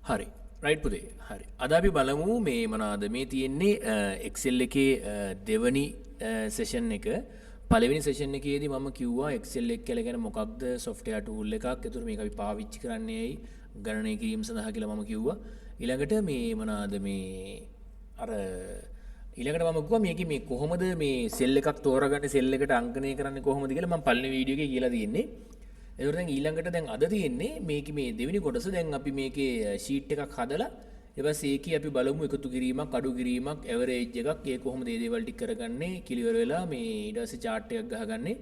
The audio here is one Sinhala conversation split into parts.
හරි රයිට් පුතේ. හරි, අද අපි බලමු මේ මොනවාද මේ තියෙන්නේ Excel එකේ දෙවනි සෙෂන් එක. පළවෙනි සෙෂන් එකේදී මම කිව්වා Excel එක කියලා කියන්නේ මොකක්ද, සොෆ්ට්වෙයාර් ටූල් එකක්. ඒතර මේක අපි පාවිච්චි කරන්නේ ඇයි, ගණනය කිරීම සඳහා කියලා මම කිව්වා. ඊළඟට මේ මොනවාද මේ අර ඊළඟට මම කිව්වා මේකේ මේ කොහොමද මේ සෙල් එකක් තෝරගන්නේ, සෙල් එකට අංකණය කරන්නේ කොහොමද කියලා මම පළවෙනි වීඩියෝ එකේ කියලා තියෙන්නේ. ඒතකොට දැන් ඊළඟට දැන් අද තියෙන්නේ මේකේ මේ දෙවෙනි කොටස. දැන් අපි මේකේ ෂීට් එකක් හදලා ඊට පස්සේ ඒකේ අපි බලමු එකතු කිරීමක්, අඩු කිරීමක්, ඇවරේජ් එකක්, ඒ කොහොමද මේ දේවල් ටික කරගන්නේ කියලා ඉවර වෙලා මේ ඊට පස්සේ චාට් එකක් ගහගන්නේ.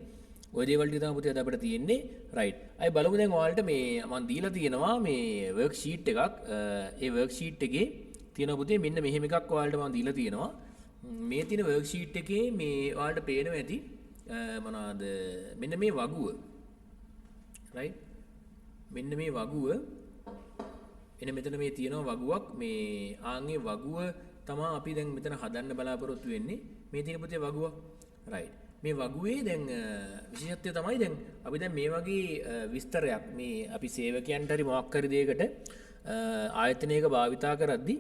ඔය දේවල් ටික තමයි පුතේ අද අපිට තියෙන්නේ. රයිට්. අය බලමු දැන් ඔයාලට මේ මම දීලා තියෙනවා මේ වර්ක් ෂීට් එකක්. ඒ වර්ක් ෂීට් එකේ තියෙනවා පුතේ මෙන්න මෙහෙම එකක් ඔයාලට මම දීලා තියෙනවා. මේ තියෙන වර්ක් ෂීට් එකේ මේ ඔයාලට පේනවා ඇති මොනවාද මෙන්න මේ වගුව. රයිට්. මෙන්න මේ වගුව එන මෙතන මේ තියෙනවා වගුවක්. මේ ආන්ගේ වගුව තමා අපි දැන් මෙතන හදන්න බලාපොරොත්තු වෙන්නේ. මේ තියෙන පුතේ වගුවක්. රයිට්. මේ වගුවේ දැන් විශේෂත්වය තමයි දැන් අපි දැන් මේ වගේ විස්තරයක් මේ අපි සේවකයන්ට හරි මොකක් හරි දෙයකට ආයතනයක භාවිතා කරද්දි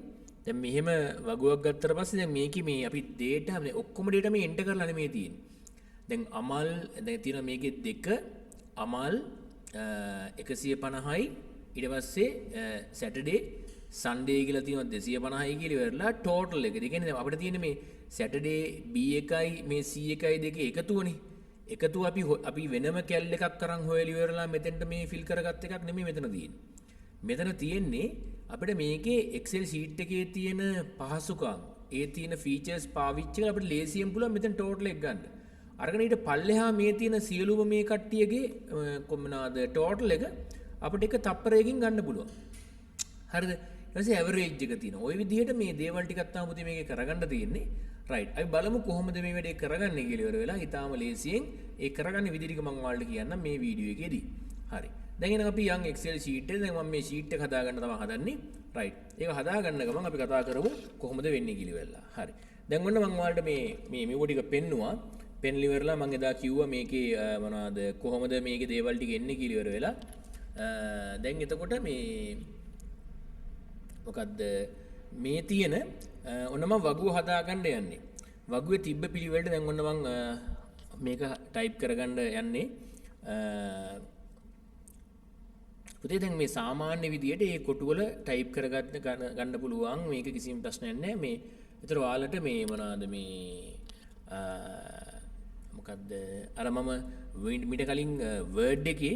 දැන් මෙහෙම වගුවක් ගත්තට පස්සේ දැන් මේකේ මේ අපි ඩේටා මේ ඔක්කොම ඩේටා මේ එන්ටර් කරලා නෙමෙයි තියෙන්නේ. දැන් අමල් දැන් තියෙනවා මේකේ දෙක අමල් 150යි ඊට පස්සේ සැටර්ඩේ සන්ඩේ කියලා තියෙනවා 250යි කියලා ඉවරලා ටෝටල් එක. ඒ කියන්නේ දැන් අපිට තියෙන්නේ මේ සැටර්ඩේ B එකයි මේ C එකයි දෙකේ එකතුවනේ. එකතුව අපි වෙනම කැල් එකක් අරන් හොයලා ඉවරලා මෙතෙන්ට මේ ෆිල් කරගත්ත එකක් නෙමෙයි මෙතන තියෙන්නේ. මෙතන තියෙන්නේ අපිට මේකේ Excel sheet එකේ තියෙන පහසුකම්, ඒ තියෙන ෆීචර්ස් පාවිච්චි කරලා අපිට ලේසියෙන් පුළුවන් මෙතන ටෝටල් එක ගන්න. අරගෙන ඊට පල්ලෙහා මේ තියෙන සියලුම මේ කට්ටියගේ කොමනාද ටෝටල් එක අපිට එක තප්පරයකින් ගන්න පුළුවන්. හරිද? ඊට පස්සේ ඇවරේජ් එක තියෙනවා. ওই විදිහට මේ දේවල් ටිකක් තමයි පුතේ මේකේ කරගන්න තියෙන්නේ. රයිට්. අපි බලමු කොහොමද මේ වැඩේ කරගන්නේ කියලා ඉවර වෙලා ඊටාම ලේසියෙන් ඒ කරගන්න විදි ටික මම ඔයාලට කියන්නම් මේ වීඩියෝ එකේදී. හරි. දැන් එහෙනම් අපි යන් Excel sheet එක. දැන් මම මේ sheet එක හදාගන්න තමයි හදන්නේ. රයිට්. ඒක හදාගන්න ගමන් අපි කතා කරමු කොහොමද වෙන්නේ කියලා ඉවරලා. හරි. දැන් ඔන්න මම ඔයාලට මේ මෙව ටික පෙන්නුවා. පෙන්ලි ඉවරලා මම එදා කිව්වා මේකේ මොනවාද කොහොමද මේකේ දේවල් ටික එන්නේ කියලා ඉවර වෙලා. දැන් එතකොට මේ මොකද්ද මේ තියෙන ඔන්න මම වගුව හදාගන්න යන්නේ. වගුවේ තිබ්බ පිළිවෙලට දැන් ඔන්න මං මේක ටයිප් කරගන්න යන්නේ. පුතේ දැන් මේ සාමාන්‍ය විදියට මේ කොටු වල ටයිප් කරගන්න ගන්න පුළුවන්. මේක කිසිම ප්‍රශ්නයක් නෑ. මේ ඒතර ඔයාලට මේ මොනවාද මේ මොකද්ද අර මම මීට කලින් Word එකේ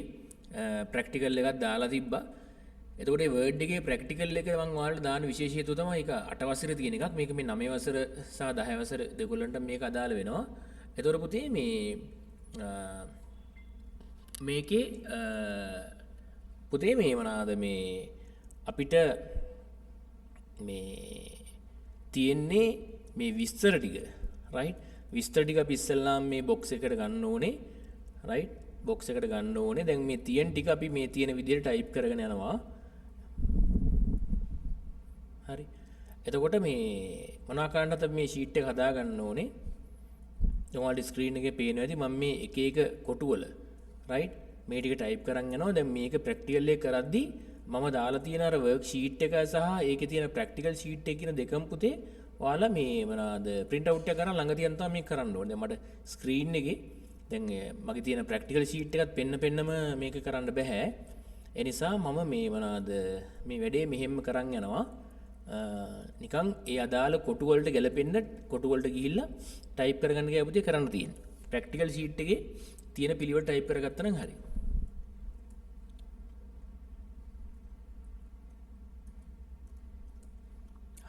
ප්‍රැක්ටිකල් එකක් දාලා තිබ්බා. එතකොට මේ Word එකේ ප්‍රැක්ටිකල් එක මම ඔයාලට දාන විශේෂ හේතුව තමයි ඒක 8 වසරේ තියෙන එකක්. මේක මේ 9 වසර සහ 10 වසර දෙකොල්ලන්ට මේක අදාළ වෙනවා. එතකොට පුතේ මේකේ පුතේ මේ මොනවාද මේ අපිට මේ තියෙන්නේ මේ විස්තර ටික. රයිට්. විස්තර ටික අපි ඉස්සෙල්ලාම මේ බොක්ස් එකට ගන්න ඕනේ. රයිට්. බොක්ස් එකට ගන්න ඕනේ. දැන් මේ තියෙන ටික අපි මේ තියෙන විදිහට ටයිප් කරගෙන යනවා. හරි. එතකොට මේ මොනවා කරන්නද අපි මේ ෂීට් එක හදා ගන්න ඕනේ. දැන් ඔයාලට ස්ක්‍රීන් එකේ පේනවා ඇති මම මේ එක එක කොටු වල රයිට් මේ ටික ටයිප් කරන් යනවා. දැන් මේක ප්‍රැක්ටිකල් එක කරද්දි මම දාලා තියෙන අර වර්ක් ෂීට් එක සහ ඒකේ තියෙන ප්‍රැක්ටිකල් ෂීට් එක කියන දෙකම පුතේ ඔයාලා මේ මොනවාද ප්‍රින්ට් අවුට් එක කරන් ළඟ තියන් තමයි මේක කරන්න ඕනේ. දැන් මට ස්ක්‍රීන් එකේ දැන් මගේ තියෙන ප්‍රැක්ටිකල් ෂීට් එකත් පෙන්න පෙන්නම මේක කරන්න බෑ. ඒ නිසා මම මේ මොනවාද මේ වැඩේ මෙහෙම කරන් යනවා. නිකන් ඒ අදාළ කොටු වලට ගැලපෙන්න කොටු වලට ගිහිල්ලා ටයිප් කරගන්න ගියා පුතේ කරන්න තියෙන්නේ. ප්‍රැක්ටිකල් ෂීට් එකේ තියෙන පිළිවෙල ටයිප් කරගත්තා නම් හරි.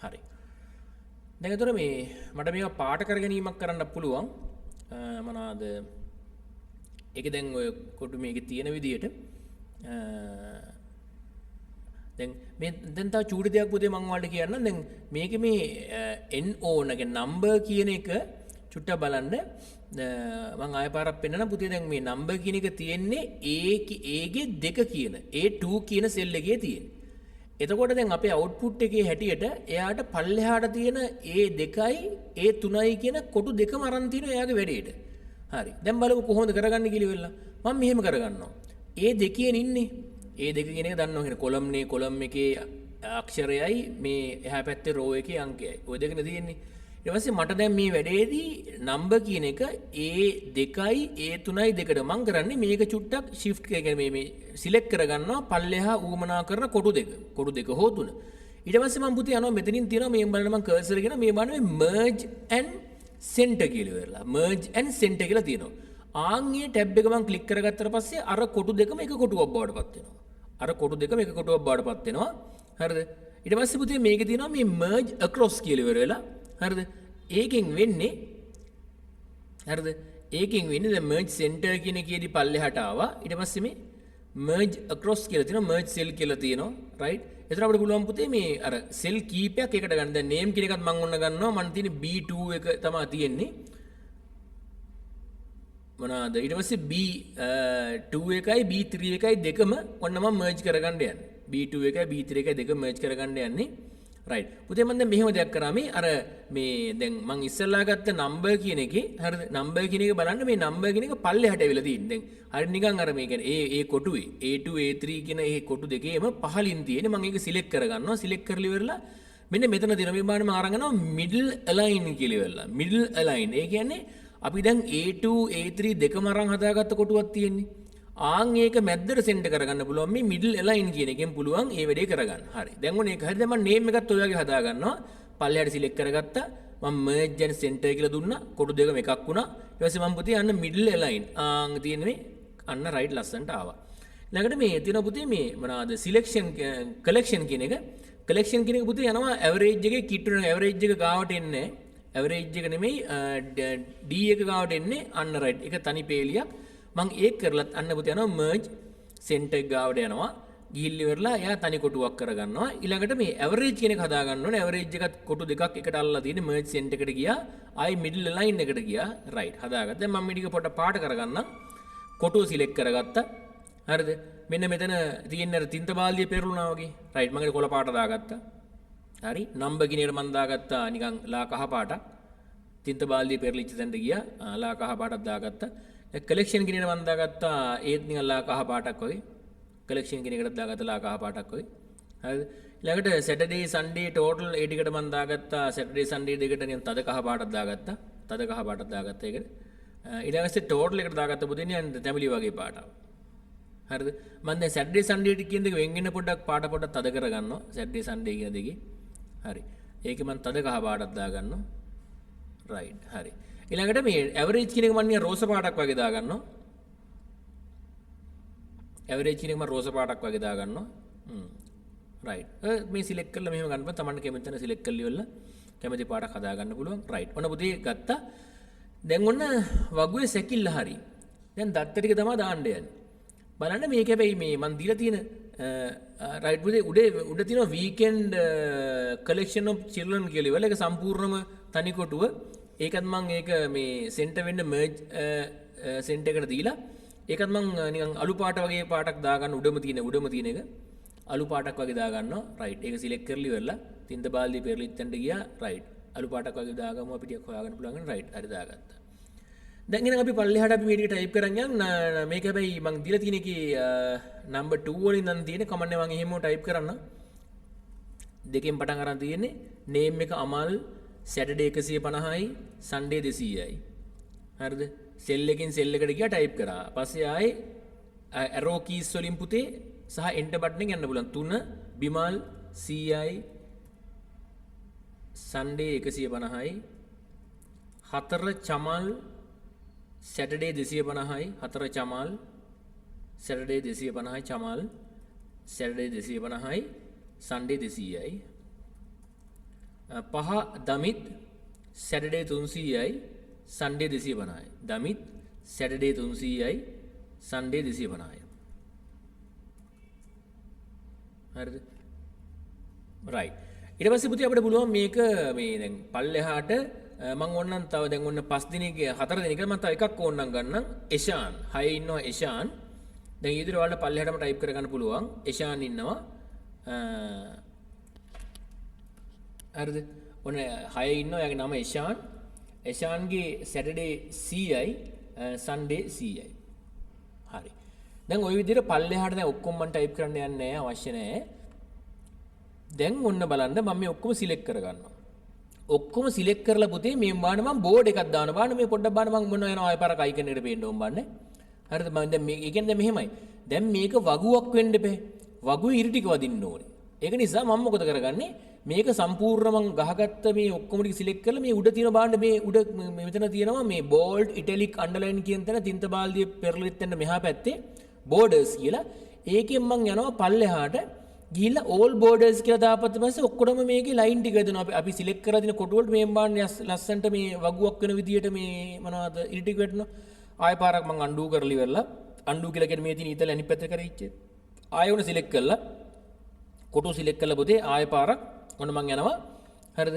හරි. දැන් එතකොට මේ මට මේවා පාට කර ගැනීමක් කරන්න පුළුවන්. මොනවාද? ඒක දැන් ඔය කොටු මේකේ තියෙන විදියට දැන් මේ දැන් තව චූටි දෙයක් පුතේ මං ඔයාලට කියන්නම්. දැන් මේකේ මේ N O N එක නම්බර් කියන එක චුට්ටක් බලන්න. මං ආයෙ පාරක් පෙන්නනම් පුතේ. දැන් මේ නම්බර් කියන එක තියෙන්නේ A ගේ 2 කියන A2 කියන සෙල් එකේ තියෙන්නේ. එතකොට දැන් අපේ අවුට්පුට් එකේ හැටියට එයාට පල්ලෙහාට තියෙන A2යි A3යි කියන කොටු දෙකම අරන් තියෙනවා එයාගේ වැඩේට. හරි. දැන් බලමු කොහොමද කරගන්නේ කියලා ඉවරලා. මම මෙහෙම කරගන්නවා. A දෙකෙන් ඉන්නේ. A දෙක කියන එක දන්නවා කියන්නේ කොලම් නේ, කොලම් එකේ අක්ෂරයයි මේ එහා පැත්තේ රෝ එකේ අංකයයි. ඔය දෙකනේ තියෙන්නේ. ඊට පස්සේ මට දැන් මේ වැඩේදී නම්බර් කියන එක A2යි A3යි දෙකට මං කරන්නේ මේක චුට්ටක් ෂිෆ්ට් එක කියන්නේ මේ සිලෙක්ට් කරගන්නවා පල්ලෙහා ඌමනා කරන කොටු දෙක. කොටු දෙක හෝ තුන. ඊට පස්සේ මං පුතේ යනවා මෙතනින් තියෙනවා මේ බලන්න මං කර්සර් එක මේ බලන්න මේ merge and center කියලා ඉවරලා. Merge and center කියලා තියෙනවා. ආන් ඒ ටැබ් එක මං ක්ලික් කරගත්තට පස්සේ අර කොටු දෙකම එක කොටුවක් බවට පත් වෙනවා. අර කොටු දෙකම එක කොටුවක් බවට පත් වෙනවා. හරිද? ඊට පස්සේ පුතේ මේකේ තියෙනවා මේ merge across කියලා ඉවර වෙලා. හරිද? ඒකෙන් වෙන්නේ හරිද? ඒකෙන් වෙන්නේ දැන් merge center කියන එකේදී පල්ලෙහාට ආවා. ඊට පස්සේ මේ merge across කියලා තියෙනවා, merge cell කියලා තියෙනවා. Right? එතන අපිට පුළුවන් පුතේ මේ අර සෙල් කීපයක් එකට ගන්න. දැන් name කියන එකත් මං ඔන්න ගන්නවා. මං තියෙන්නේ B2 එක තමයි තියෙන්නේ. මොනවාද? ඊට පස්සේ B2 එකයි B3 එකයි දෙකම ඔන්න මම මර්ජ් කරගන්න යන්නේ. B2 එකයි B3 එකයි දෙකම මර්ජ් කරගන්න යන්නේ. රයිට්. පුතේ මම දැන් මෙහෙම දෙයක් කරා මේ අර මේ දැන් මං ඉස්සෙල්ලා ගත්ත නම්බර් කියන එකේ හරිද? නම්බර් කියන එක බලන්න මේ නම්බර් කියන එක පල්ලෙහාට ඇවිල්ලා තියෙන්නේ. දැන් හරි නිකන් අර මේ කියන්නේ ඒ ඒ කොටුවේ A2 A3 කියන ඒ කොටු දෙකේම පහලින් තියෙන්නේ. මං ඒක සිලෙක්ට් කරගන්නවා. සිලෙක්ට් කරලා ඉවරලා මෙන්න මෙතන තියෙන මේ බලන්න මං අරන් යනවා මිඩල් අලයින් කියලා ඉවරලා. මිඩල් අලයින්. ඒ කියන්නේ අපි දැන් A2 A3 දෙකම අරන් හදාගත්ත කොටුවක් තියෙන්නේ. ආන් ඒක මැද්දට සෙන්ටර් කරගන්න පුළුවන් මේ මිඩල් ඇලයින් කියන එකෙන් පුළුවන් ඒ වැඩේ කරගන්න. හරි. දැන් ඔන්න ඒක හරි. දැන් මම නේම් එකත් ඔය වගේ හදා ගන්නවා. පල්ලෙහාට සිලෙක්ට් කරගත්තා. මම මර්ජ් ඇන්ඩ් සෙන්ටර් කියලා දුන්නා. කොටු දෙකම එකක් වුණා. ඊට පස්සේ මම පුතේ අන්න මිඩල් ඇලයින් ආන් තියෙන මේ අන්න රයිට් ලස්සනට ආවා. ඊළඟට මේ තියෙන පුතේ මේ මොනවාද සිලෙක්ෂන් කලෙක්ෂන් කියන එක. කලෙක්ෂන් කියන එක පුතේ යනවා ඇවරේජ් එකේ කිට්ටු වෙන ඇවරේජ් එක ගාවට එන්නේ. ඇවරේජ් එක නෙමෙයි D එක ගාවට එන්නේ. අන්න රයිට්. ඒක තනි පේලියක්. මං ඒක කරලත් අන්න පුතේ යනවා මර්ජ් සෙන්ටර් එක ගාවට යනවා. ගිහිල්ල ඉවරලා එයා තනි කොටුවක් කරගන්නවා. ඊළඟට මේ ඇවරේජ් කියන එක හදා ගන්න ඕනේ. ඇවරේජ් එකත් කොටු දෙකක් එකට අල්ලලා තියෙන්නේ. මර්ජ් සෙන්ටර් එකට ගියා. ආයි මිඩල් ලයින් එකට ගියා. රයිට් හදාගත්තා. දැන් මම මේ ටික පොඩ්ඩක් පාට කරගන්නම්. කොටුව සිලෙක්ට් කරගත්තා. හරිද? මෙන්න මෙතන තියෙන අර තින්ත බාල්දිය පෙරළුණා වගේ. රයිට් මම ඒක කොළ පාට දාගත්තා. හරි නම්බර් කියන එකට මම දාගත්තා නිකන් ලා කහ පාටක්. තින්ත බාල්දිය පෙරලිච්ච තැනට ගියා. ලා කහ පාටක් දාගත්තා. කලෙක්ෂන් කියන එකට මම දාගත්තා ඒත් නිකන් ලා කහ පාටක් වගේ. කලෙක්ෂන් කියන එකට දාගත්තා ලා කහ පාටක් වගේ. හරිද? ඊළඟට සැටර්ඩේ සන්ඩේ ටෝටල් ඒ ටිකට මම දාගත්තා සැටර්ඩේ සන්ඩේ දෙකට නිකන් තද කහ පාටක් දාගත්තා. තද කහ පාටක් දාගත්තා ඒකට. ඊළඟට ටෝටල් එකට දාගත්ත පුතේ නිකන් තැඹිලි වගේ පාටක්. හරිද? මම දැන් සැටර්ඩේ සන්ඩේ ටික කියන දෙක වෙන් වෙන්න පොඩ්ඩක් පාට පොඩ්ඩක් තද කරගන්නවා. සැටර්ඩේ සන්ඩේ කියන දෙකේ. හරි. ඒකේ මම තද කහ පාටක් දාගන්නවා. රයිට්. හරි. ඊළඟට මේ ඇවරේජ් කියන එක මම නිකන් රෝස පාටක් වගේ දාගන්නවා. ඇවරේජ් කියන එක මම රෝස පාටක් වගේ දාගන්නවා. රයිට්. මේ සිලෙක්ට් කරලා මෙහෙම ගන්න පුළුවන්. තමන්ට කැමති තැන සිලෙක්ට් කරලා ඉවරලා කැමති පාටක් හදා ගන්න පුළුවන්. රයිට්. ඔන්න පුතේ ගත්තා. දැන් ඔන්න වගුවේ සැකිල්ල හරි. දැන් දත්ත ටික තමයි දාන්න යන්නේ. බලන්න මේක හැබැයි මේ මං දීලා තියෙන රයිට් පුතේ උඩ උඩ තියෙනවා weekend collection of children කියලා ඉවරලා ඒක සම්පූර්ණම තනි කොටුව. ඒකත් මං ඒක මේ සෙන්ටර් වෙන්න මර්ජ් සෙන්ටර් එකට දීලා ඒකත් මං නිකන් අලු පාට වගේ පාටක් දාගන්න උඩම තියෙන එක අලු පාටක් වගේ දාගන්නවා. රයිට්. ඒක සිලෙක්ට් කරලා ඉවරලා තින්ත බාල්දිය පෙරලිච්ච තැනට ගියා. රයිට්. අලු පාටක් වගේ දාගමු අපි ටිකක් හොයාගන්න පුළුවන් වෙන. රයිට්. හරි දාගත්තා. දැන් එහෙනම් අපි පල්ලෙහාට අපි මේ ටික ටයිප් කරන් යන්. මේක හැබැයි මං දීලා තියෙන එකේ නම්බර් 2 වලින් නම් තියෙන්නේ. කමන්නේ මං එහෙමම ටයිප් කරන්න. දෙකෙන් පටන් අරන් තියෙන්නේ. නේම් එක අමල්, සැටර්ඩේ 150යි, සන්ඩේ 200යි. හරිද? සෙල් එකෙන් සෙල් එකට ගියා ටයිප් කරා. පස්සේ ආයේ ඇරෝ කීස් වලින් පුතේ සහ එන්ටර් බටන් එකෙන් යන්න පුළුවන්. 3 බිමල් 100යි, සන්ඩේ 150යි, 4 චමල් සැටර්ඩේ 250යි, 4 චමල් සැටර්ඩේ 250යි, චමල් සැටර්ඩේ 250යි, සන්ඩේ 200යි, 5 දමිත් සැටර්ඩේ 300යි, සන්ඩේ 250යි. දමිත් සැටර්ඩේ 300යි, සන්ඩේ 250යි. හරිද? රයිට්. ඊට පස්සේ පුතේ අපිට පුළුවන් මේක මේ දැන් පල්ලෙහාට මං ඕනනම් තව දැන් ඔන්න 5 දිනක 4 දිනක මං තව එකක් ඕනනම් ගන්නම්. එෂාන් 6 ඉන්නවා එෂාන්. දැන් ඊදිර ඔයාලට පල්ලෙහාටම ටයිප් කරගන්න පුළුවන්. එෂාන් ඉන්නවා. හරිද? ඔන්න 6 ඉන්නවා. එයාගේ නම එෂාන්. එෂාන්ගේ සැටර්ඩේ 100යි, සන්ඩේ 100යි. හරි. දැන් ඔය විදිහට පල්ලෙහාට දැන් ඔක්කොම මං ටයිප් කරන්න යන්නේ නැහැ, අවශ්‍ය නැහැ. දැන් ඔන්න බලන්න මම මේ ඔක්කොම සිලෙක්ට් කරගන්නවා. ඔක්කොම සිලෙක්ට් කරලා පුතේ මේ බලන්න මම බෝඩ් එකක් දාන බලන්න මේ පොඩ්ඩක් බලන්න මම මොන යනවා ආයෙ පාරක් අයිකන් එකට පේන්න ඕන බලන්න. හරිද? මම දැන් මේ ඒ කියන්නේ දැන් මෙහෙමයි. දැන් මේක වගුවක් වෙන්න බෑ. වගුවේ ඉරි ටික වදින්න ඕනේ. ඒක නිසා මම මොකද කරගන්නේ? මේක සම්පූර්ණ මං ගහගත්ත මේ ඔක්කොම ටික සිලෙක්ට් කරලා මේ උඩ තියෙන බලන්න මේ උඩ මෙතන තියෙනවා මේ බෝල්ඩ්, ඉටැලික්, අන්ඩර්ලයින් කියන තැන තින්ත බාල්දිය පෙරලිත් තැන මෙහා පැත්තේ බෝඩර්ස් කියලා. ඒකෙන් මං යනවා පල්ලෙහාට ගිහිල්ලා ඕල් බෝඩර්ස් කියලා දාපත්ත පස්සේ ඔක්කොටම මේකේ ලයින් ටික වැදෙනවා. අපි සිලෙක්ට් කරලා තියෙන කොටු වලට මේ බලන්න ලස්සනට මේ වගුවක් වෙන විදියට මේ මොනවද ඉරි ටික වැටෙනවා. ආයෙ පාරක් මං අන්ඩූ කරලා ඉවරලා අන්ඩූ කියලා කියන්නේ මේ තියෙන ඊතල අනිත් පැත්තට කරේ ඉච්චේ. ආයෙ උන සිලෙක්ට් කරලා කොටු සිලෙක්ට් කරලා පොතේ ආයෙ පාරක් ඔන්න මං යනවා. හරිද?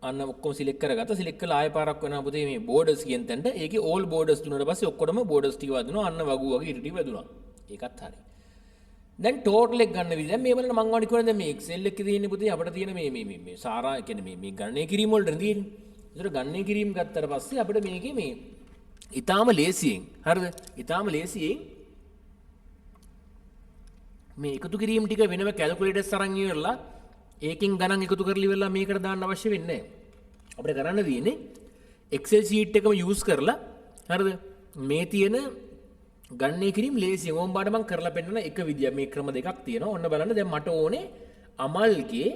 අන්න ඔක්කොම සිලෙක්ට් කරගත්තා. සිලෙක්ට් කරලා ආයෙ පාරක් වෙනවා පොතේ මේ බෝඩර්ස් කියන තැනට. ඒකේ ඕල් බෝඩර්ස් දුන්නාට පස්සේ ඔක්කොටම බෝඩර්ස් ටික වදිනවා. අන්න වගුව වගේ ඉරි ටික වැදුනා. ඒකත් හරි. දැන් ටෝටල් එක ගන්න විදිහ. දැන් මේ බලන්න මං වඩි කියන්නේ දැන් මේ Excel එකේ තියෙන පුතේ අපිට තියෙන මේ මේ මේ මේ සාරා කියන්නේ මේ මේ ගණනය කිරීම වලට තියෙන්නේ. ඒතර ගණනය කිරීම ගත්තට පස්සේ අපිට මේකේ මේ ඊටාම ලේසියෙන්, හරිද? ඊටාම ලේසියෙන් මේ එකතු කිරීම ටික වෙනම කැල්කියුලේටර්ස් අරන් ඉවරලා ඒකෙන් ගණන් එකතු කරලා ඉවරලා මේකට දාන්න අවශ්‍ය වෙන්නේ නැහැ. අපිට කරන්න තියෙන්නේ Excel sheet එකම යූස් කරලා, හරිද? මේ තියෙන ගණනය කිරීම ලේසියෙන් ඕම් බාට මං කරලා පෙන්නන එක විදිය. මේ ක්‍රම දෙකක් තියෙනවා. ඔන්න බලන්න දැන් මට ඕනේ අමල්ගේ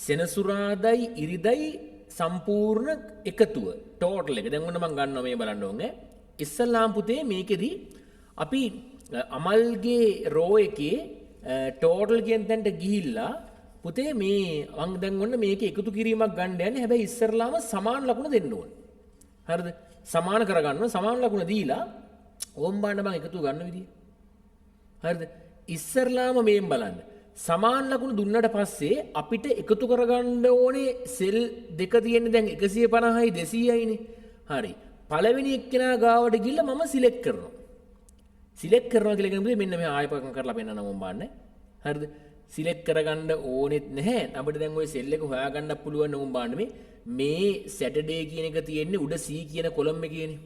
සෙනසුරාදයි ඉරිදයි සම්පූර්ණ එකතුව ටෝටල් එක. දැන් ඔන්න මං ගන්නවා මේ බලන්න ඕනේ. ඉස්සල්ලාම පුතේ මේකෙදි අපි අමල්ගේ රෝ එකේ ටෝටල් කියන තැනට ගිහිල්ලා පුතේ මේ මං දැන් ඔන්න මේක එකතු කිරීමක් ගන්න යන්නේ. හැබැයි ඉස්සරලාම සමාන ලකුණ දෙන්න ඕනේ. හරිද? සමාන කරගන්න. සමාන ලකුණ දීලා ඕම් බලන්න මං එකතු ගන්න විදිය. හරිද? ඉස්සරලාම මේන් බලන්න. සමාන ලකුණු දුන්නට පස්සේ අපිට එකතු කරගන්න ඕනේ සෙල් දෙක තියෙන්නේ දැන් 150යි 200යිනේ. හරි. පළවෙනි එක්කෙනා ගාවට ගිහිල්ලා මම සිලෙක්ට් කරනවා. සිලෙක්ට් කරනවා කියලා කියන්නේ මෙන්න මේ ආයෙ පකන් කරලා පෙන්නන්න ඕම් බලන්න. හරිද? සිලෙක්ට් කරගන්න ඕනෙත් නැහැ. අපිට දැන් ඔය සෙල් එක හොයාගන්න පුළුවන් ඕම් බලන්න මේ මේ සැටර්ඩේ කියන එක තියෙන්නේ උඩ C කියන කොලම් එකේනේ.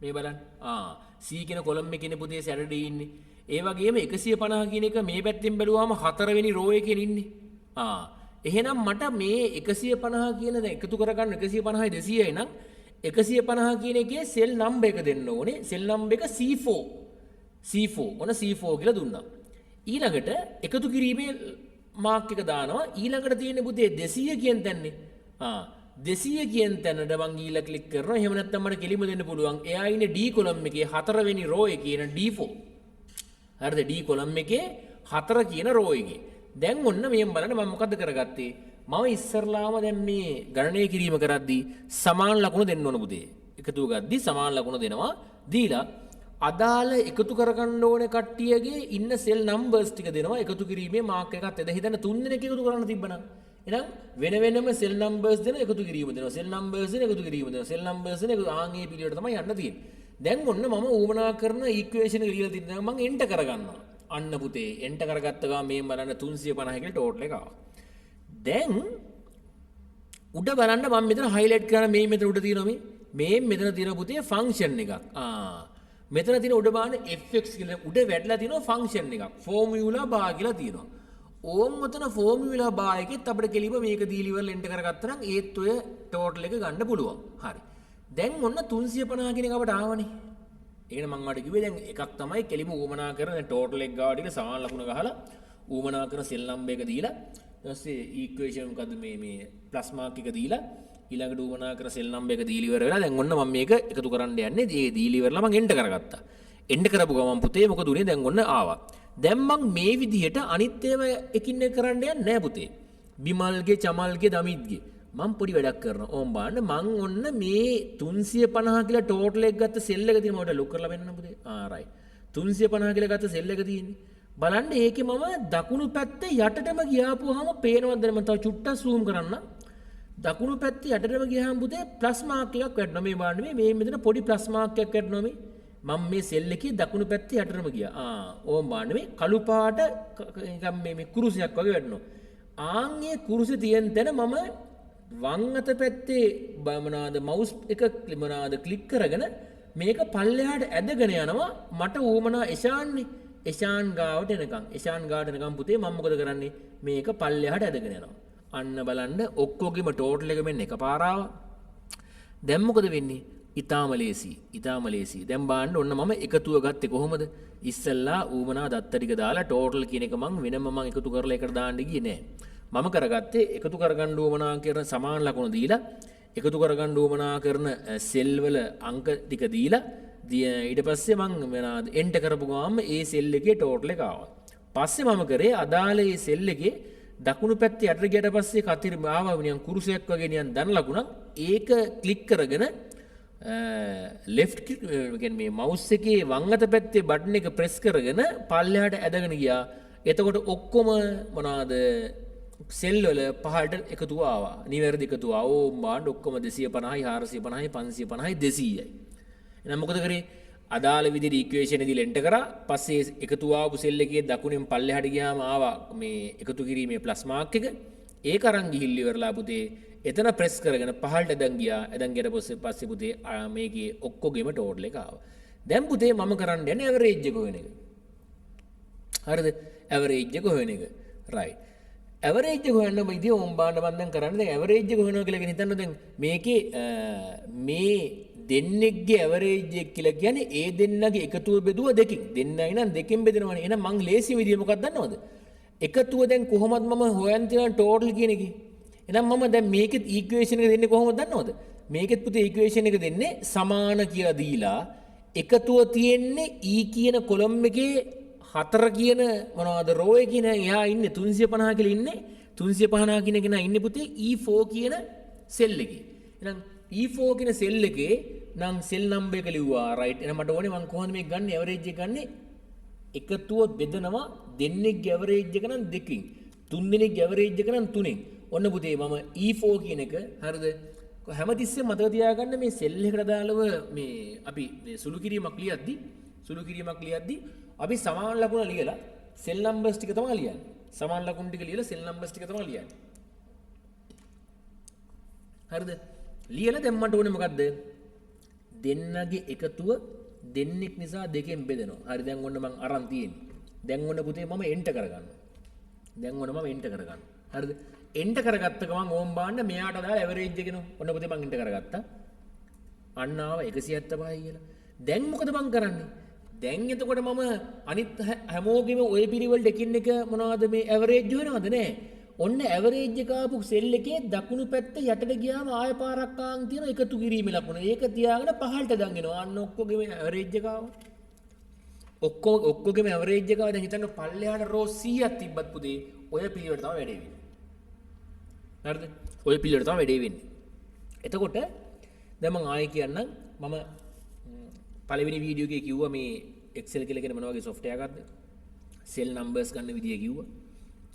මේ බලන්න. C කියන කොලම් එකේනේ පුතේ සැටර්ඩේ ඉන්නේ. ඒ වගේම 150 කියන එක මේ පැත්තෙන් බැලුවාම හතරවෙනි රෝ එකේ ඉන්නේ. එහෙනම් මට මේ 150 කියන දැන් එකතු කරගන්න 150යි 200යි නම් 150 කියන එකේ සෙල් නම්බර් එක දෙන්න ඕනේ. සෙල් නම්බර් එක C4. C4. ඔන්න C4 කියලා දුන්නා. ඊළඟට එකතු කිරීමේ මාක් එක දානවා. ඊළඟට තියෙන පුතේ 200 කියන තැන්නේ. 200 කියන තැනට මං ගිහිල්ලා ක්ලික් කරනවා. එහෙම නැත්නම් මට කෙලිම දෙන්න පුළුවන්. එයා ඉන්නේ D column එකේ හතරවෙනි රෝ එකේ ඉන D4. හරිද? D column එකේ 4 කියන රෝ එකේ. දැන් ඔන්න මෙහෙම බලන්න මම මොකද්ද කරගත්තේ? මම ඉස්සරලාම දැන් මේ ගණනය කිරීම කරද්දී සමාන ලකුණු දෙන්න ඕන පුතේ. එකතු ගද්දී සමාන ලකුණු දෙනවා. දීලා අදාළ එකතු කරගන්න ඕන කට්ටියගේ ඉන්න සෙල් නම්බර්ස් ටික දෙනවා. එකතු කිරීමේ මාක් එකත් එද හිතන්න තුන් දෙනෙක් එකතු කරන්න තිබ්බනම්. එහෙනම් වෙන වෙනම සෙල් නම්බර්ස් දෙන එකතු කිරීම දෙනවා. සෙල් නම්බර්ස් දෙන එකතු කිරීම දෙනවා. සෙල් නම්බර්ස් දෙන එකතු ආන් ඒ පිළිවෙලට තමයි යන්න තියෙන්නේ. දැන් ඔන්න මම ඌමනා කරන ඉක්වේෂන් එක ලියලා තියෙනවා. මං එන්ටර් කරගන්නවා. අන්න පුතේ එන්ටර් කරගත්ත ගමන් මේ බලන්න 350 කියලා ටෝටල් එක ආවා. දැන් උඩ බලන්න මම මෙතන හයිලයිට් කරන මේ මෙතන උඩ තියෙනවා මේ මෙතන තියෙන පුතේ ෆන්ක්ෂන් එකක්. මෙතන තියෙන උඩ බලන්න fx කියලා උඩ වැටලා තියෙනවා ෆන්ක්ෂන් එකක්. ෆෝමියුලා බාර් කියලා තියෙනවා. ඕම් ඔතන ෆෝමියුලා බාර් එකෙත් අපිට කෙලිම මේක දීලා ඉවරලා එන්ටර් කරගත්තා නම් ඒත් ඔය ටෝටල් එක ගන්න පුළුවන්. හරි. දැන් ඔන්න 350 කියන එක අපට ආවනේ. ඒ කියන්නේ මං ඔයාලට කිව්වේ දැන් එකක් තමයි කෙලිම ඌමනා කරන දැන් ටෝටල් එක ගාවට ඉන්න සමාන ලකුණ ගහලා ඌමනා කරන සෙල් නම්බර් එක දීලා ඊට පස්සේ ඊක්වේෂන් මොකද්ද මේ ප්ලස් මාක් එක දීලා ඊළඟට ඌමනා කරන සෙල් නම්බර් එක දීලා ඉවර වෙලා දැන් ඔන්න මම මේක එකතු කරන්න යන්නේ. ඒ දීලා ඉවරලා මං එන්ටර් කරගත්තා. එන්ටර් කරපු ගමන් පුතේ මොකද උනේ? දැන් ඔන්න ආවා. දැන් මං මේ විදිහට අනිත් ඒවා එකින් එක කරන්න යන්නේ නෑ පුතේ. බිමල්ගේ, චමල්ගේ, දමිත්ගේ මං පොඩි වැඩක් කරනවා. ඕම් බලන්න මං ඔන්න මේ 350 කියලා ටෝටල් එක ගත්ත සෙල් එක තියෙනවා. මට ලොක් කරලා පෙන්නන්න පුතේ. රයිට්. 350 කියලා ගත්ත සෙල් එක තියෙන්නේ. බලන්න ඒකේ මම දකුණු පැත්තේ යටටම ගියාපුවාම පේනවද මම තව චුට්ටක් සූම් කරන්න. දකුණු පැත්තේ යටටම ගියාම පුතේ ප්ලස් මාක් එකක් වැටෙනවා. මේ බලන්න මේ මෙතන පොඩි ප්ලස් මාක් එකක් වැටෙනවා මේ. මම මේ සෙල් එකේ දකුණු පැත්තේ යටටම ගියා. ඕම් බලන්න මේ කළු පාට නිකන් මේ කුරුසයක් වගේ වැටෙනවා. ආන් ඒ කුරුසේ තියෙන තැන මම වම් අත පැත්තේ මොනවාද මවුස් එක මොනවාද ක්ලික් කරගෙන මේක පල්ලෙහාට ඇදගෙන යනවා. මට ඌමනා එෂාන්නේ. එෂාන් ගාවට එනකන්. එෂාන් ගාවට එනකන් පුතේ මම මොකද කරන්නේ? මේක පල්ලෙහාට ඇදගෙන යනවා. අන්න බලන්න ඔක්කොගෙම ටෝටල් එක මෙන්න එකපාර ආවා. දැන් මොකද වෙන්නේ? ඉතාම ලේසි. ඉතාම ලේසි. දැන් බලන්න ඔන්න මම එකතුව ගත්තේ කොහොමද? ඉස්සෙල්ලා ඌමනා දත්ත ටික දාලා ටෝටල් කියන එක මං වෙනම මං එකතු කරලා එකට දාන්න ගියේ නෑ. මම කරගත්තේ එකතු කරගන්න උවමනා කරන සමාන ලකුණු දීලා, එකතු කරගන්න උවමනා කරන සෙල් වල අංක ටික දීලා, ඊට පස්සේ මං මොනවාද එන්ටර් කරපු ගමන්ම ඒ සෙල් එකේ ටෝටල් එක ආවා. පස්සේ මම කරේ අදාළ ඒ සෙල් එකේ දකුණු පැත්තේ යටට ගියට පස්සේ කතිර ආවා නිකන් කුරුසයක් වගේ නිකන් දන ලකුණක්. ඒක ක්ලික් කරගෙන ලෙෆ්ට් කියන්නේ මේ මවුස් එකේ වම් අත පැත්තේ බටන් එක ප්‍රෙස් කරගෙන පල්ලෙහාට ඇදගෙන ගියා. එතකොට ඔක්කොම මොනවාද සෙල් වල පහළට එකතුව ආවා. නිවැරදි එකතුව ආවා. ඕම් බාණ්ඩ ඔක්කොම 250යි 450යි 550යි 200යි. එහෙනම් මොකද කරේ? අදාළ විදිහට ඉක්වේෂන් එක දීලා එන්ටර් කරා. පස්සේ එකතු ආපු සෙල් එකේ දකුණෙන් පල්ලෙහාට ගියාම ආවා මේ එකතු කිරීමේ ප්ලස් මාක් එක. ඒක අරන් ගිහිල්ලා ඉවරලා පුතේ එතන ප්‍රෙස් කරගෙන පහළට ඇදන් ගියා. ඇදන් ගියට පස්සේ පුතේ මේකේ ඔක්කොගෙම ටෝටල් එක ආවා. දැන් පුතේ මම කරන්න යන්නේ ඇවරේජ් එක හොයන එක. හරිද? ඇවරේජ් එක හොයන එක. රයිට්. ඇවරේජ් එක හොයන්න ඉතින් ඕම් බාන්න මම දැන් කරන්නේ දැන් ඇවරේජ් එක හොයනවා කියලා හිතන්න දැන් මේකේ මේ දෙන්නෙක්ගේ ඇවරේජ් එක කියලා කියන්නේ ඒ දෙන්නගේ එකතුව බෙදුව දෙකින්. දෙන්නයි නම් දෙකෙන් බෙදෙනවනේ. එහෙනම් මං ලේසි විදිය මොකක්ද දන්නවද? එකතුව දැන් කොහොමද මම හොයන් තියෙන ටෝටල් කියන එකේ. එහෙනම් මම දැන් මේකෙත් ඉක්වේෂන් එක දෙන්නේ කොහොමද දන්නවද? මේකෙත් පුතේ ඉක්වේෂන් එක දෙන්නේ සමාන කියලා දීලා එකතුව තියෙන්නේ E කියන කොලම් එකේ 4 කියන මොනවද රෝ එකේ නෑ එයා ඉන්නේ 350 කියලා ඉන්නේ 350 කියන කෙනා ඉන්නේ පුතේ E4 කියන සෙල් එකේ. එහෙනම් E4 කියන සෙල් එකේ නම් සෙල් නම්බර් එක ලිව්වා රයිට්. එහෙනම් මට ඕනේ මං කොහොමද මේක ගන්නෙ ඇවරේජ් එක ගන්නෙ? එකතුව බෙදනවා දෙන්නෙක්ගේ ඇවරේජ් එක නම් දෙකකින්, තුන් දෙනෙක්ගේ ඇවරේජ් එක නම් තුනෙන්. ඔන්න පුතේ මම E4 කියන එක හරිද? හැමතිස්සෙම මතක තියාගන්න මේ සෙල් එකට අදාළව මේ අපි මේ සුළු කිරීමක් ලියද්දි අපි සමාන ලකුණ ලියලා සෙල් නම්බර්ස් ටික තමයි ලියන්නේ. සමාන ලකුණු ටික ලියලා සෙල් නම්බර්ස් ටික තමයි ලියන්නේ. හරිද? ලියලා දැන් මට ඕනේ මොකද්ද? දෙන්නගේ එකතුව දෙන්නෙක් නිසා දෙකෙන් බෙදෙනවා. හරි දැන් ඔන්න මං අරන් තියෙන්නේ. දැන් ඔන්න පුතේ මම එන්ටර් කරගන්නවා. දැන් ඔන්න මම එන්ටර් කරගන්නවා. හරිද? එන්ටර් කරගත්ත ගමන් ඕම් බාන්න මෙයාට අදාළ ඇවරේජ් එක එනවා. ඔන්න පුතේ මං එන්ටර් කරගත්තා. අන්න ආව 175යි කියලා. දැන් මොකද මං කරන්නේ? දැන් එතකොට මම අනිත් හැමෝගෙම ඔය පිළිවෙලට එකින් එක මොනවද මේ ඇවරේජ් හොයනවද නෑ. ඔන්න ඇවරේජ් එක ආපු සෙල් එකේ දකුණු පැත්ත යටට ගියාම ආය පාරක් ආන් තියෙන එකතු කිරීමේ ලකුණ. ඒක තියාගෙන පහළට දන් එනවා. අන්න ඔක්කොගෙම ඇවරේජ් එක ආවා. ඔක්කොගෙම ඇවරේජ් එක ආවා. දැන් හිතන්න පල්ලෙහාට රෝ 100ක් තිබ්බත් පුතේ ඔය පිළිවෙලට තමයි වැඩේ වෙන්නේ. හරිද? ඔය පිළිවෙලට තමයි වැඩේ වෙන්නේ. එතකොට දැන් මං ආයෙ කියන්නම් මම පළවෙනි වීඩියෝ එකේ කිව්වා මේ Excel කියලා කියන්නේ මොන වගේ සොෆ්ට්වෙයාර් එකක්ද? සෙල් නම්බර්ස් ගන්න විදිය කිව්වා.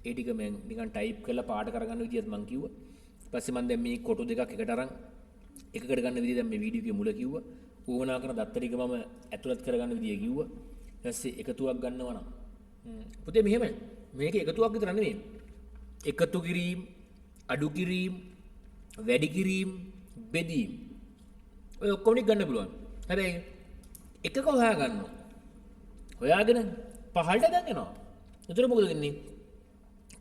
ඒ ටික මම නිකන් ටයිප් කරලා පාට කරගන්න විදියත් මං කිව්වා. ඊපස්සේ මං දැන් මේ කොටු දෙකක් එකට අරන් එකකට ගන්න විදිය දැන් මේ වීඩියෝ එකේ මුල කිව්වා. ඌවනා කරන දත්ත ටික මම ඇතුළත් කරගන්න විදිය කිව්වා. ඊට පස්සේ එකතුවක් ගන්නවා නම් පුතේ මෙහෙමයි. මේක එකතුවක් විතර නෙමෙයි. එකතු කිරීම, අඩු කිරීම, වැඩි කිරීම, බෙදීම. ඔය ඔක්කොම ටික ගන්න පුළුවන්. හැබැයි එකක හොයා ගන්නවා. හොයාගෙන පහළට දැන් එනවා. එතකොට මොකද වෙන්නේ?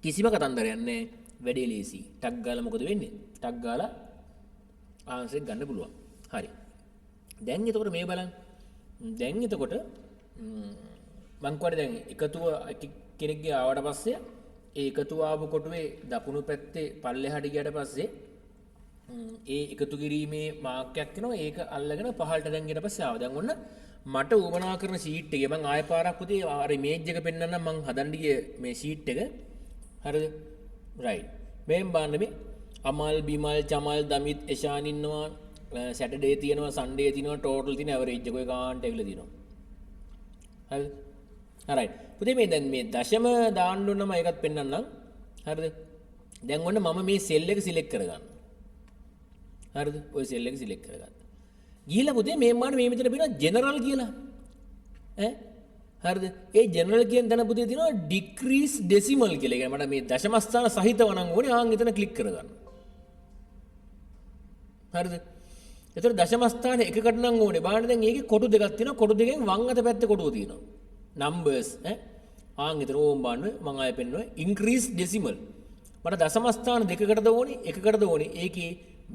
කිසිම කතන්දරයක් නැහැ. වැඩේ ලේසි. ටක් ගාලා මොකද වෙන්නේ? ටක් ගාලා ආන්සර් එක ගන්න පුළුවන්. හරි. දැන් එතකොට මේ බලන්න. දැන් එතකොට මං කියන්නේ දැන් එකතුව කෙනෙක්ගේ ආවට පස්සේ ඒ එකතුව ආපු කොටුවේ දකුණු පැත්තේ පල්ලෙහාට ගියාට පස්සේ ඒ එකතු කිරීමේ මාක්කයක් එනවා. ඒක අල්ලගෙන පහළට දැන් ගියට පස්සේ ආවා. දැන් ඔන්න මට උවමනා කරන ෂීට් එකේ මං ආය පාරක් පුතේ අර ඉමේජ් එක පෙන්නන්නම් මං හදන්න ගිය මේ ෂීට් එක. හරිද? රයිට්. මේන් බලන්න මේ අමල් බිමල් චමල් දමිත් එෂාන් ඉන්නවා. සැටර්ඩේ තියෙනවා, සන්ඩේ තියෙනවා, ටෝටල් තියෙන ඇවරේජ් එක ඔය ගානට ඇවිල්ලා තියෙනවා. හරිද? හරි. පුතේ මේ දැන් මේ දශම දාන්න ඕන නම් ඒකත් පෙන්නන්නම්. හරිද? දැන් ඔන්න මම මේ සෙල් එක සිලෙක්ට් කරගන්නවා. හරිද? ඔය සෙල් එක සිලෙක්ට් කරගත්තා. ගිහිල්ලා පුතේ මේ මාන මේ මෙතන පේනවා ජෙනරල් කියලා. ඈ හරිද? ඒ ජෙනරල් කියන තැන පුතේ තියෙනවා ඩික්‍රීස් ඩෙසිමල් කියලා. ඒ කියන්නේ මට මේ දශම ස්ථාන සහිතව නම් ඕනේ ආන් එතන ක්ලික් කරගන්න. හරිද? එතකොට දශම ස්ථාන එකකට නම් ඕනේ. බලන්න දැන් ඒකේ කොටු දෙකක් තියෙනවා. කොටු දෙකෙන් වම් අත පැත්තේ කොටුව තියෙනවා. නම්බර්ස් ඈ ආන් එතන ඕම් බලන්න මං ආයෙ පෙන්නුවා ඉන්ක්‍රීස් ඩෙසිමල්. මට දශම ස්ථාන දෙකකටද ඕනේ එකකටද ඕනේ? ඒකේ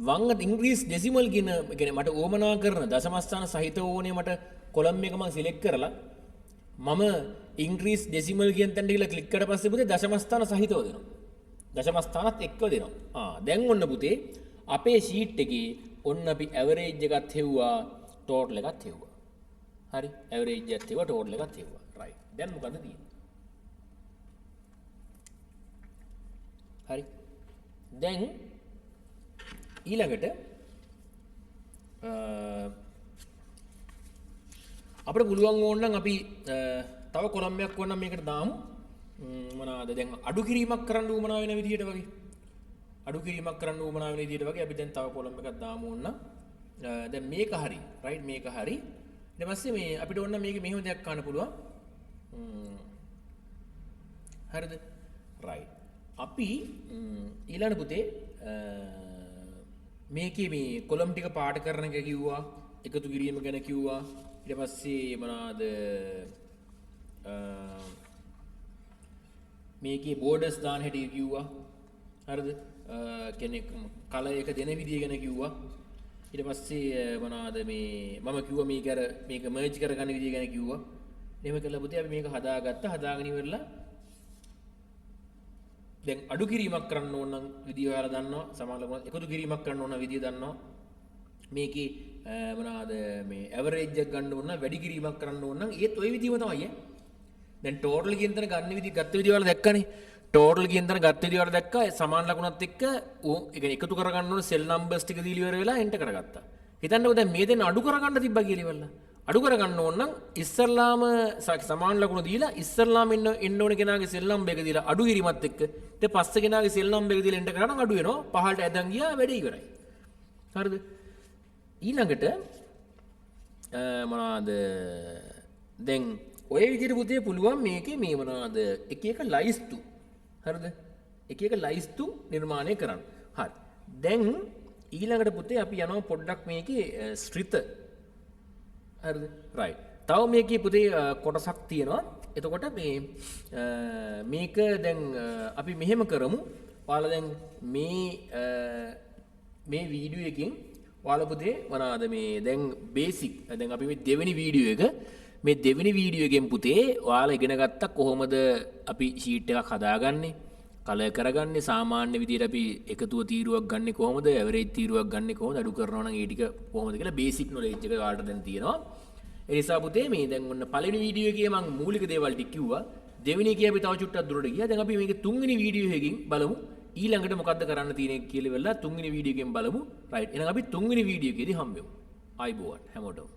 වංග ඉංග්‍රීසි ඩෙසිමල් කියන කියන්නේ මට ඕමනා කරන දශම ස්ථාන සහිත ඕනේ මට කොලම් එක මම සිලෙක්ට් කරලා මම ඉංග්‍රීසි ඩෙසිමල් කියන තැනට ගිහලා ක්ලික් කරලා පස්සේ පුතේ දශම ස්ථාන සහිතව දෙනවා. දශම ස්ථානත් එක්ක දෙනවා. දැන් ඔන්න පුතේ අපේ ෂීට් එකේ ඔන්න අපි ඇවරේජ් එකත් හෙව්වා, ටෝටල් එකත් හෙව්වා. හරි, ඇවරේජ් එකත් හෙව්වා, ටෝටල් එකත් හෙව්වා. රයිට්. දැන් මොකද තියෙන්නේ? හරි. දැන් ඊළඟට අපිට පුළුවන් ඕන නම් අපි තව කොලම් එකක් ඕන නම් මේකට දාමු. මොනවාද දැන් අඩු කිරීමක් කරන්න උවමනා වෙන විදියට වගේ. අඩු කිරීමක් කරන්න උවමනා වෙන විදියට වගේ අපි දැන් තව කොලම් එකක් දාමු ඕන නම්. දැන් මේක හරි. රයිට්, මේක හරි. ඊට පස්සේ මේ අපිට ඕන නම් මේක මෙහෙම දෙයක් ගන්න පුළුවන්. හරිද? රයිට්. අපි ඊළඟ පුතේ මේකේ මේ කොලම් ටික පාට කරන එක කිව්වා, එකතු කිරීම ගැන කිව්වා. ඊට පස්සේ මොනවාද මේකේ බෝඩර්ස් දාන හැටි කිව්වා. හරිද? කියන්නේ කලර් එක දෙන විදිය ගැන කිව්වා. ඊට පස්සේ මොනවාද මේ මම කිව්වා මේක අර මේක මර්ජ් කරගන්න විදිය ගැන කිව්වා. එහෙම කළා පුතේ අපි මේක හදාගත්තා. හදාගෙන ඉවරලා දැන් අඩු කිරීමක් කරන්න ඕන නම් විදිය ඔයාලා දන්නවා. සමහරවිට එකතු කිරීමක් කරන්න ඕන නම් විදිය දන්නවා. මේකේ මොනවාද මේ ඇවරේජ් එකක් ගන්න ඕන නම් වැඩි කිරීමක් කරන්න ඕන නම් ඒත් ওই විදියම තමයි ඈ. දැන් ටෝටල් කියන තැන ගන්න විදිය ගත්ත විදිය ඔයාලා දැක්කනේ. ටෝටල් කියන තැන ගත්ත විදිය ඔයාලා දැක්කා. ඒ සමාන ලකුණත් එක්ක ඒ කියන්නේ එකතු කරගන්න ඕන සෙල් නම්බර්ස් ටික දීලා ඉවර වෙලා එන්ටර් කරගත්තා. හිතන්නකෝ දැන් මේ දෙන්න අඩු කරගන්න තිබ්බා කියලා ඉවරලා. අඩු කරගන්න ඕන නම් ඉස්සල්ලාම සමාන ලකුණ දීලා ඉස්සල්ලාම එන්න ඕන කෙනාගේ සෙල් නම්බර් එක දීලා අඩු කිරීමත් එක්ක ඊට පස්සේ කෙනාගේ සෙල් නම්බර් එක දීලා එන්ටර් කරා නම් අඩු වෙනවා. පහළට ඇදන් ගියා වැඩේ ඉවරයි. හරිද? ඊළඟට මොනවාද දැන් ඔය විදිහට පුතේ පුළුවන් මේකේ මේ මොනවාද එක එක ලයිස්තු. හරිද? එක එක ලයිස්තු නිර්මාණය කරන්න. හරි. දැන් ඊළඟට පුතේ අපි යනවා පොඩ්ඩක් මේකේ ශ්‍රිත. හරිද? රයිට්. තව මේකේ පුතේ කොටසක් තියෙනවා. එතකොට මේ මේක දැන් අපි මෙහෙම කරමු. ඔයාලා දැන් මේ වීඩියෝ එකෙන් ඔයාලා පුතේ මොනවාද මේ දැන් බේසික් දැන් අපි මේ දෙවෙනි වීඩියෝ එක මේ දෙවෙනි වීඩියෝ එකෙන් පුතේ ඔයාලා ඉගෙන ගත්තා කොහොමද අපි ෂීට් එකක් හදාගන්නේ, කලර් කරගන්නේ, සාමාන්‍ය විදියට අපි එකතුව තීරුවක් ගන්නෙ කොහොමද, ඇවරේජ් තීරුවක් ගන්නෙ කොහොමද, අඩු කරනවා නම් ඒ ටික කොහොමද කියලා බේසික් නොලෙජ් එක ඔයාලට දැන් තියෙනවා. ඒ නිසා පුතේ මේ දැන් ඔන්න පළවෙනි වීඩියෝ එකේ මම මූලික දේවල් ටික කිව්වා. දෙවෙනි එකේ අපි තව චුට්ටක් දුරට ගියා. දැන් අපි මේකේ තුන්වෙනි වීඩියෝ එකකින් බලමු ඊළඟට මොකද්ද කරන්න තියෙන්නේ කියලා ඉවරලා තුන්වෙනි වීඩියෝ එකෙන් බලමු. රයිට්. එහෙනම් අපි තුන්වෙනි වීඩියෝ එකේදී හම්බෙමු. ආයිබෝවන් හැමෝටම.